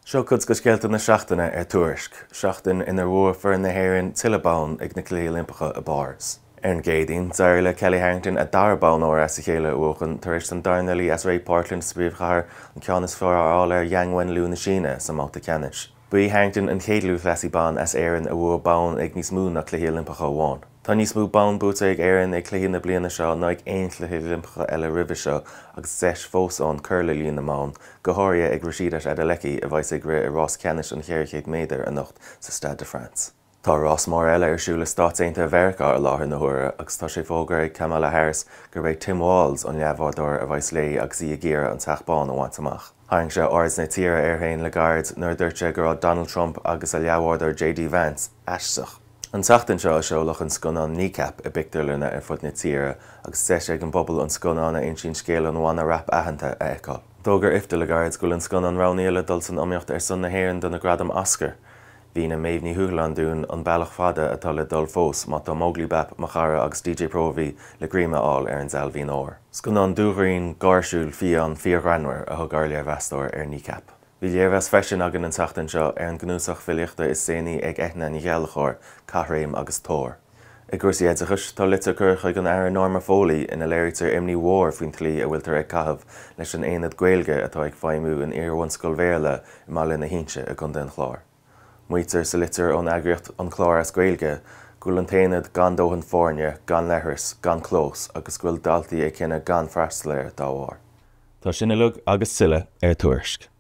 Seo cuid de scéalta na seachtaine ar Tuairisc, seachtain inar bhuaigh foireann na hÉireann tuilleadh bonn ag na Cluichí Oilimpeacha i bPáras. Ar an gCéadaoin, d'éirigh le Kellie Harrington a dara bonn óir as a chéile a bhuachan tar éis don dornálaí as Rae Portland sa bpríomhchathair an ceann is fearr a fháil ar Yang Wen-Lu na Síne sa mbabhta ceannais. Ba í Harrington an chéad lúthchleasaí ban as Éirinn a bhuaigh bonn ag níos mó ná Cluichí Oilimpeacha amháin. Tá níos mó bonn buaite ag Éirinn ag cluichí na bliana seo ná ag aon chluiche Oilimpeacha eile roimhe seo agus deis fós ann cur le líon na mbonn, go háirithe ag Rhasidat Adeleke a bheas ag rith i rás ceannais an 400 méadar anocht sa Stade de France. Tá rás mór eile ar siúl i Stáit Aontaithe Mheiriceá i láthair na huaire agus tá sé fógartha ag Kamala Harris gurb é Tim Walz an leathbhádóir a bheas léi agus í ag iarraidh an Teach Bán a bhaint amach. Tharraing sé aird na tíre air féin le gairid nuair a dúirt sé go raibh Donald Trump agus a leathbhádóir JD Vance aisteach. An tseachtain seo a seoladh an scannán Kneecap i bpictiúrlanna ar fud na tíre agus deis ag an bpobal an scannán a insíonn scéal an bhanna rap aitheanta a fheiceáil. D'fhógair IFTA le gairid go bhfuil an scannán roghnaithe le dul san iomaíocht ar son na hÉireann do na Gradaim Oscar. Mhínigh Méabh Ní Thuathaláin dúinn an bealach fada atá le dul fós má tá Móglaí Bap, Mo Chara agus DJ Próvaí le greim a fháil ar an deilbhín óir. Scannán dúghrinn, gáirsiúil, fiáin, fíorghreannmhar a thug ár léirmheastóir ar Kneecap. Bhí léirmheas freisin againn an tseachtain seo ar an gcnuasach filíochta is déanaí ag Eithne Ní Ghallchóir, Caithréim agus Tóir. I gcúrsaí oideachais, tá litir curtha chuig an Aire Norma Foley ina léirítear imní mhór faoin tslí a bhfuiltear ag caitheamh leis an aonad Gaeilge atá ag feidhmiú in iar-bhunscoil Bhéarla i mBaile na hInse i gContae an Chláir. Maítear sa litir ón eagraíocht An Clár as Gaeilge go bhfuil an t-aonad gan dóthain foirne, gan leithreas, gan clós agus go bhfuil daltaí ag cinneadh gan freastal air dá bharr. Tá sin uilig agus tuilleadh ar Tuairisc.